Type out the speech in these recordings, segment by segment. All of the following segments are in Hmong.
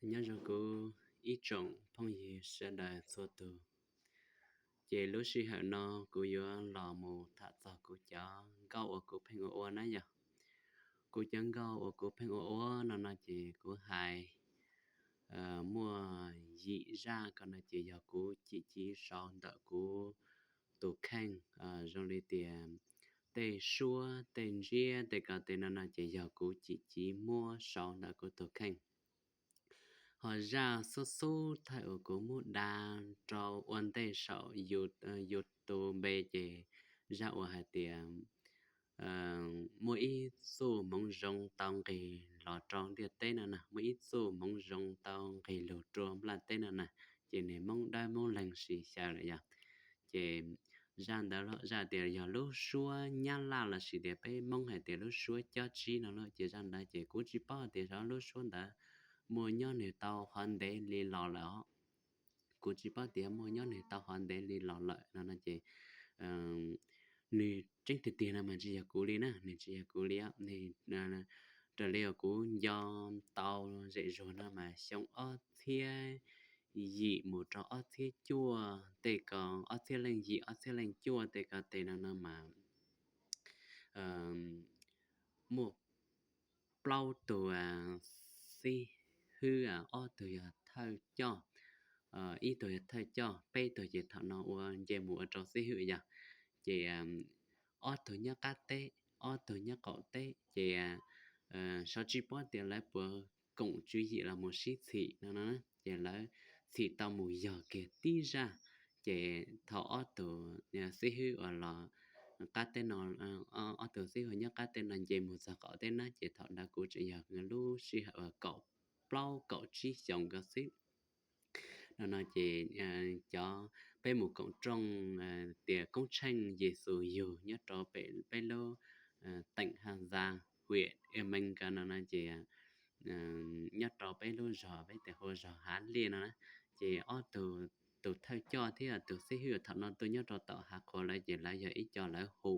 Nyob zoo kuv ib tsoom phooj ywg sawv daws txhua tus. Ces lub sij hawm no kuv yuav los mus tham txog kuv cov nkauj uas kuv pheej ua ua na yog. Kuv cov nkauj uas kuv pheej ua ua no no ces kuv hais muaj yim zaj ko no ces yog kuv cim civ sau ntawm kuv tus kheej, zoo li tias tej suab tej ntsiab tej ko tej no no ces yog kuv cim civ muab sau ntawm kuv tus kheej. Ho zaj xub xub thawj uas kuv muab da rau ua ntej saum YouTube npe ces zaj uas hais tias muaj ib txuj hmoov zoo tau nqis los rau ntiaj teb no na, muaj ib txuj hmoov zoo tau nqis lug rua nplaj teb no na, ces nws Hmoob dawb Hmoob leeg sis xyaw lawm yog. Ces zaj ntawd zaj tias yog lub suab Nyab Laj los sis tias peb Hmoob hais tias lub suab cob tsib no lawm, ces zaj ntawd ces kuv tsis paub tias xyov lub suab ntawd muaj nyob nws tau qhov ntev li los lawm os. Kuv tsis paub tias muaj nyob nws tau qhov ntev li los lawm no no ces nws tseeb tiag tiag no mas tsis yog kuv li na, nws tsis yog kuv li. Raws li uas kuv nco tau zem zuag no mas xyoo ob txhiab yim mus rau ob txhiab cuaj tej ko, ob txhiab leej yim ob txhiab leej cuaj tej ko tej no no mas muaj plaub tug xib hwb, ob tug yog thawj coj, ib tug yog thawj coj, peb tug ces thaum no ua nce mus ua rau xib hwb yog. Ces ob tug nyob qab teb, ob tug nyob qaum teb, ces xyov tsis paub tias lawv puas koom tswv yim los mus sib txhim no no, ces lawv txhim tau mus yog kiag tib zaj. Ces thaum ob tug xib hwb uas los qab teb no, ob tug xib hwb nyob qab teb no nce mus txog qaum teb na, ces thaum ntawd kuv tseem yog lub sij hawm uas kaum plaub kaum tsib xyoos ko xwb. No no ces cov peb mus koom rooj tias koob tsheej Yexus yug nyob rau pem peb lub teem Haj Zaj, hwm Emees ko no no ces nyob rau peb lub zog peb tias hu zog Hav Liaj no na, ces ob tug, tus thawj coj thiab tus xib hwb uas thaum no tuaj nyob rau tom Hav Qhuas lawm ces lawv yog ib co lawv hu,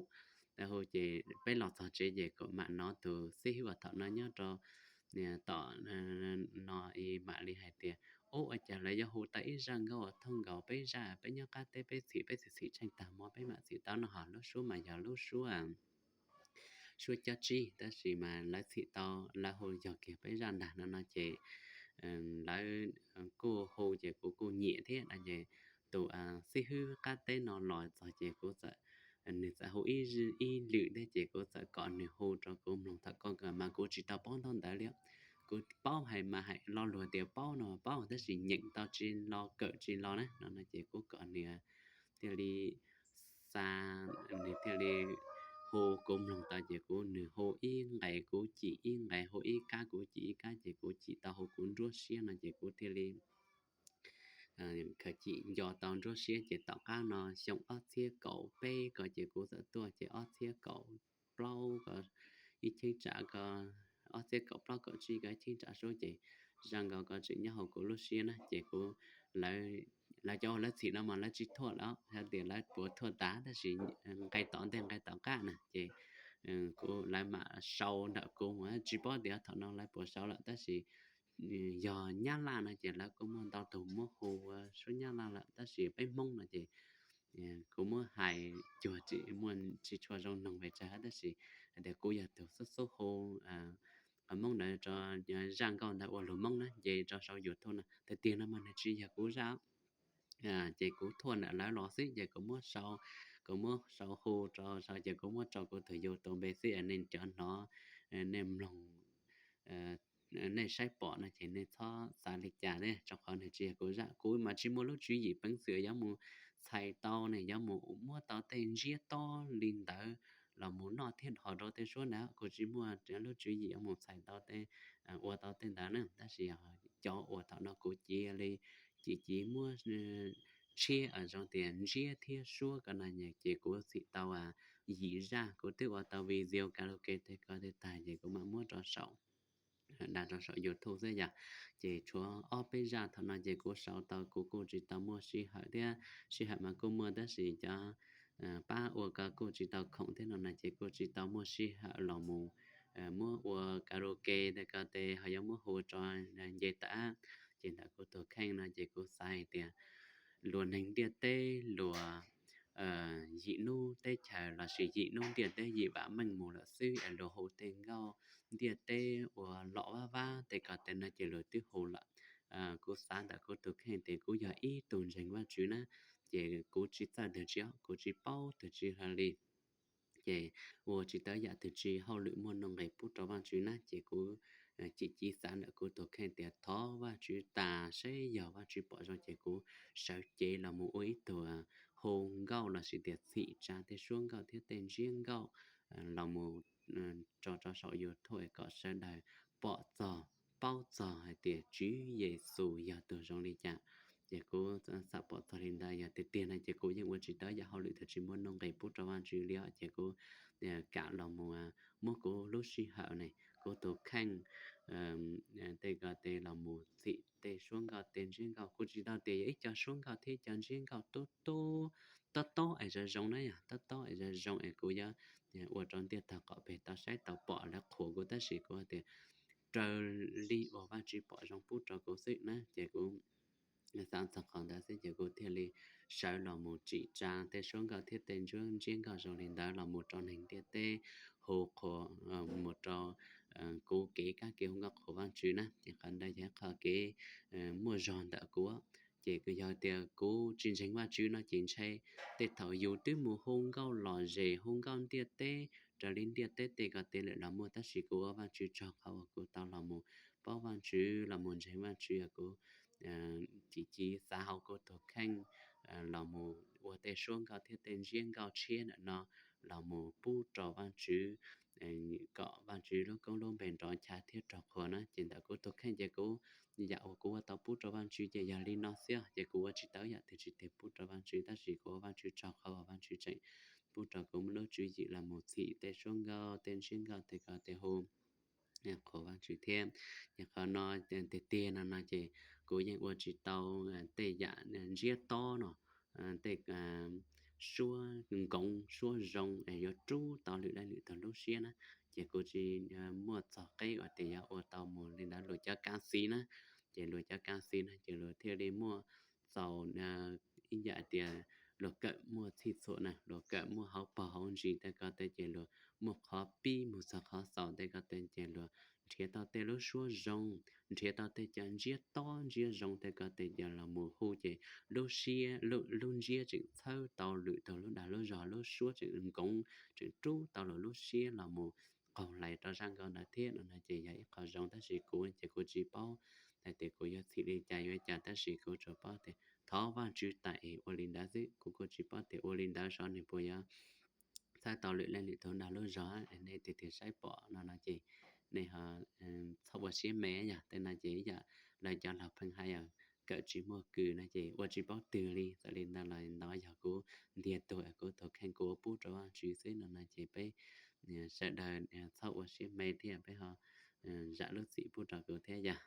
lawv hu ces peb los txog tsev ces kuv mam hnov tus xib hwb uas thaum no nyob rau tom no mam li hais tias, ub, ua cas lawv yuav hu tau ib zaj nkauj uas thooj nkaus peb zaj, peb nyob qab teb peb txhim peb txhim txhim tsheej tag hmo peb mam txhim tau no, ho lub suab mas yog lub suab suab cob tsib, tab sis mas lawv txhim tau, lawv hu yog kiag peb zaj ntag no no ces lawv kuj hu ces kuv kuj nyiam thiab no ces tus xib hwb qab teb no los txog ces kuv txawm, nws txawm hu ib lwm thiab ces kuv txawm kom nws hu rau kuv mloog tham, ko mas kuv tsis tau paub ntaub ntawv li. Kuv paub hais mas hais lo lus tias paub no paub tab sis nyeem tau tsis lo kawm tsis lo na no no ces kuv kom nws thiaj li xa, nws thiaj li hu kuv mloog tau ces kuv, nws hu ib nqes kuv cim ib nqes, hu ib kab kuv cim ib kab ces kuv cim tau hu kuv nruab siab no ces kuv thiaj li khaws cim nco tau nruab siab ces tom qab no xyoo ob txhiab kaum peb ko ces kuv txawm tuaj ces ob txhiab kaum plaub ko ib cheeb tsam ko, ob txhiab kaum plaub kaum tsib ko ib cheeb tsam suab ces zaj nkauj ko tseem nyob hauv kuv lub siab na ces kuv, lawv cov uas lawv txhim no mas lawv tsis thuaj lawm, hais tias lawv puas thuaj tas tab sis nqe tom ntej nqe tom qab na ces kuv, lawv mam sau ntawm kuv, tsis paub tias thaum no lawv puas sau lawm tab sis yog Nyab Laj no ces lawv kuj muaj ntau tus muab hu suab Nyab Laj lawm tab sis peb Hmoob no ces kuv muab hais cuag tsis muaj tsis tshua zoo noog pes tsawg tab sis hais tias kuv yog tus xub xub hu qhov Hmoob ntawd rau zaj nkauj ntawd ua lus Hmoob na nce rau saum YouTube no tiag tiag no mas nws tsis yog kuv zaj. Ces kuv thuaj ntawm lawv los xwb ces kuv muab sau, kuv muab sau hu rau saum ces kuv muab rau kuv tus YouTube npe xwb, nej cov hnov, nej mloog, nej saib pom no ces nej txhob xav li cas thiab, rau qhov nws tsis yog kuv zaj. Kuv mas tsis muaj lub tswv yim peev xwm yuav mus txhais tau ne, yuav mus muab tau tej ntsiab tob li ntawd los mus noj thiab dhos rau tej suab ntawd, kuv tsis muaj lub tswv yim yuav mus txhais tau tej, ua tau tej ntawd na. Tab sis cov uas thaum no kuv cia li cim civ muab tshiab zoo tias ntsiab thiab suab ko no ces kuv txhim tau yim zaj, kuv twb ua tau video karaoke tej ko tej tag ces kuv mam muab rau saum, da rau saum YouTube xwb yom. Ces tshuav ob peb zaj thaum no ces kuv sau tau, kuv kuj tsis tau muaj sij hawm thiab, sij hawm mas kuj muaj tab sis cov pab ua ko kuj tsis tau khoom thiab no na ces kuj tsis tau muaj sij hawm los mus muab ua karaoke tej ko tes ho yuav muab hu rau nce tawm. Ces ntawm kuv tus kheej no ces kuv xav hais tias luag neeg ntiaj teb luag yim hnub teb chaws lossis yim hnub ntiaj teb yim vam meej mus lawm xwb es luag hu tej nkauj ntiaj teb uas lom vab vab tej ko tes no ces luag twb hu lawm. Kuv xav ntawm kuv tus kheej tias kuv yog ib tug ntseeg Vajtswv na, ces kuv tsis txawj twg tsi, kuv tsis paub twg tsi hlo li. Ces ua tsis tau yam twg tsi, hauj lwm muaj nuj nqis pub rau Vajtswv na, ces kuv cim civ xav ntawm kuv tus kheej tias thov Vajtswv tas seb yog Vajtswv pom zoo ces kuv sawv cev los mus ua ib tug hu nkauj lossis tias txhim tsa tej suab nkauj thiab tej ntsiab nkauj los mus tso rau saum YouTube kom sawv daws pom txog, paub txog hais tias Tswv Yexus yog tus zoo li cas. Ces kuv xam pom txog li ntawd, yog tiag tiag no ces kuv yeej ua tsis tau yam hauj lwm twg tsi muaj nuj nqis pub rau Vajtswv li os. Ces kuv kam los mus muab kuv lub sij hawm ne, kuv tus kheej tej ko tes los mus txhim tej suab nkauj tej ntsiab nkauj. Kuv tsis tau tias yog ib co suab nkauj thiab ib co ntsiab nkauj tub tub tob tob es zoo zoo na, yog tob tob es zoo zoo es kuv yuav ua rau ntiaj tag qaum peg tau saib tau pom lawv qhuas kuv, tab sis kuv tias raws li uas Vajtswv pom zoo pub rau kuv xwb na. Ces kuv xav txog qhov ntawd xwb ces kuv thiaj li sawv los mus tsim tsa tej suab nkauj thiab tej ntsiab nkauj zoo li ntawd los mus rau neeg ntiaj teb hu qhuas, mus rau kuv kev kab ke hu nkauj qhuas Vajtswv na. Ces qhov ntawd yog ib qho kev muaj zog ntawm kuv. Ces yog tias kuv tsis ntseeg Vajtswv no ces ntshe tej thaum yus twb mus hu nkauj lom zem hu nkauj ntiaj teb raws li ntiaj teb tej ko tes lawm los muaj, tab sis kuv ua Vajtswv tsaug qhov uas kuv tau los mus paub Vajtswv los mus ntseeg Vajtswv, kuv cim civ xav hauv kuv tus kheej los mus ua tej suab nkauj thiab tej ntsiab nkauj tshiab ntawm no los mus pub rau Vajtswv kom Vajtswv lub koob lub npe nrov chaw thiab raug qhuas na. Ces ntawm kuv tus kheej ces kuv, yam uas kuv ua tau pub rau Vajtswv ces yog li no xwb, ces kuv ua tsis tau yam twg tsi tes pub rau Vajtswv, tab sis kuv ua Vajtswv tsaug qhov uas Vajtswv tseem pub rau kuv muaj lub tswv yim los mus txhim tej suab nkauj tej ntsiab nkauj tej ko tes hu qhuas Vajtswv thiab. Ces qhov no tiag tiag no no ces kuv yeej ua tsis tau tej yam ntsiab tob no, tej suab nkoov suab zoo es yuav rub tau lwm leej lwm tus lub siab na. Ces kuv tsis muaj txog qeb uas tias yuav ua tau mus li ntawd. Luag cov kav xis na, ces luag cov kav xis no ces luag thiaj li muaj txaus ib yam tias luag kawm muaj txhij txhua na, luag kawm muaj hauv paug hauv ntsis tej ko tes ces luag muaj qhov pib mus txog qhov xaus tej ko tes ces luag nrhiav tau tej lub suab zoo, nrhiav tau tej cov ntsiab tob ntsiab zoo tej ko tes ces los mus hu ces lub siab, lub ntsiab tseem txhawb tau lwm tus lub dag lub zog, lub suab tseem nkoov tseem rub tau luag lub siab los mus qaug hlais rau zaj nkauj ntawd thiab no no ces yog ib qho zoo, tab sis kuv ces kuv tsis paub hais tias kuv yuav txhim li cas yuav cas, tab sis kuv tsuas paub tias thov Vajtswv tas es ua li ntawd xwb. Kuv kuj tsis paub tias ua li ntawd xyov nws puas yuav txhawb tau lwm leej lwm tus dag lub zog. Nej tiag tiag saib pom no no ces nej ho txhob ua siab me yog tej no ces ib yam lawv cov laug pheej hais kawm tsis muaj kws no ces ua tsis paub twg li. Txawm li ntawd los ntawd yog kuv ntiag tug kuv tus kheej kuv ua pub rau Vajtswv xwb no no ces peb sawv daws txhob ua siab me thiab peb ho zam lub txim pub rau kuv thiab yog.